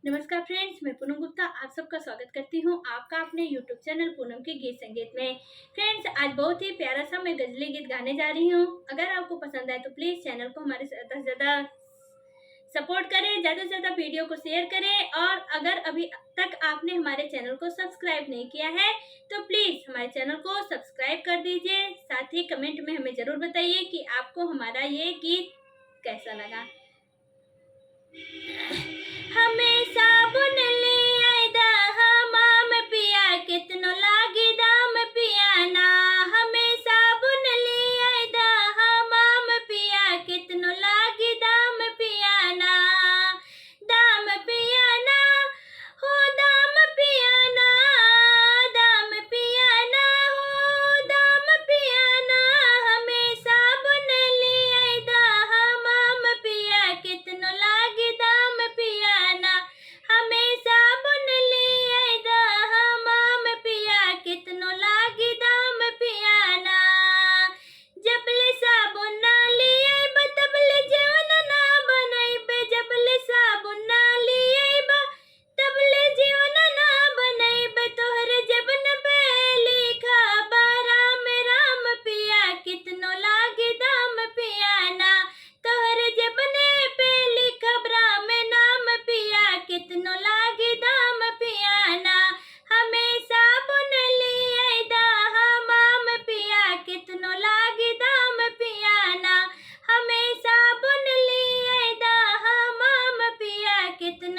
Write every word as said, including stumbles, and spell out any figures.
नमस्कार friends, मैं पूनम गुप्ता आप सबका स्वागत करती हूँ आपका अपने YouTube channel पूनम के गीत संगीत में। Friends, आज बहुत ही प्यारा सा मैं गजली गीत गाने जा रही हूँ। अगर आपको पसंद आए तो please channel को हमारे ज़्यादा से ज़्यादा support करें, ज़्यादा से ज़्यादा video को share करें, और अगर अभी तक आपने हमारे channel को subscribe नहीं किया है तो please हमारे channel को subscribe कर दीजिए। साथ ही comment में हमें ज़रूर बताइए कि आपको हमारा ये गीत कैसा लगा। हमें साबुन ले आए दा हमाम पिया, कितनो लागी दाम पिया ना। हमें साबुन ले आए दा हमाम पिया, कितनो लागी दाम पिया ना। दाम पिया ना, हो दाम पिया ना, दाम पिया ना, हो दाम पिया ना। हमें साबुन ले आए दा हमाम पिया, कितनो लागी दाम पिया ना। हमें साबुन ले आए दा हमाम पिया, कितनो लागी दाम पिया ना। जबले साबुन ना ले आइबा, तबले जेवन ना बनइबे। जबले साबुन ना ले आइबा, तबले जेवन ना बनइबे। तोहरे जेबन पे लिखा बा राम राम पिया, कितनो लागी दाम पिया ना। तोहरे जेबने पे लिखब राम नाम पिया, कितनो लागी दाम पिया ना। हमें साबुन ले आए दा हमाम पिया, कितनो लागी दाम पिया ना। हमें साबुन ले आए दा हमाम पिया, कितनो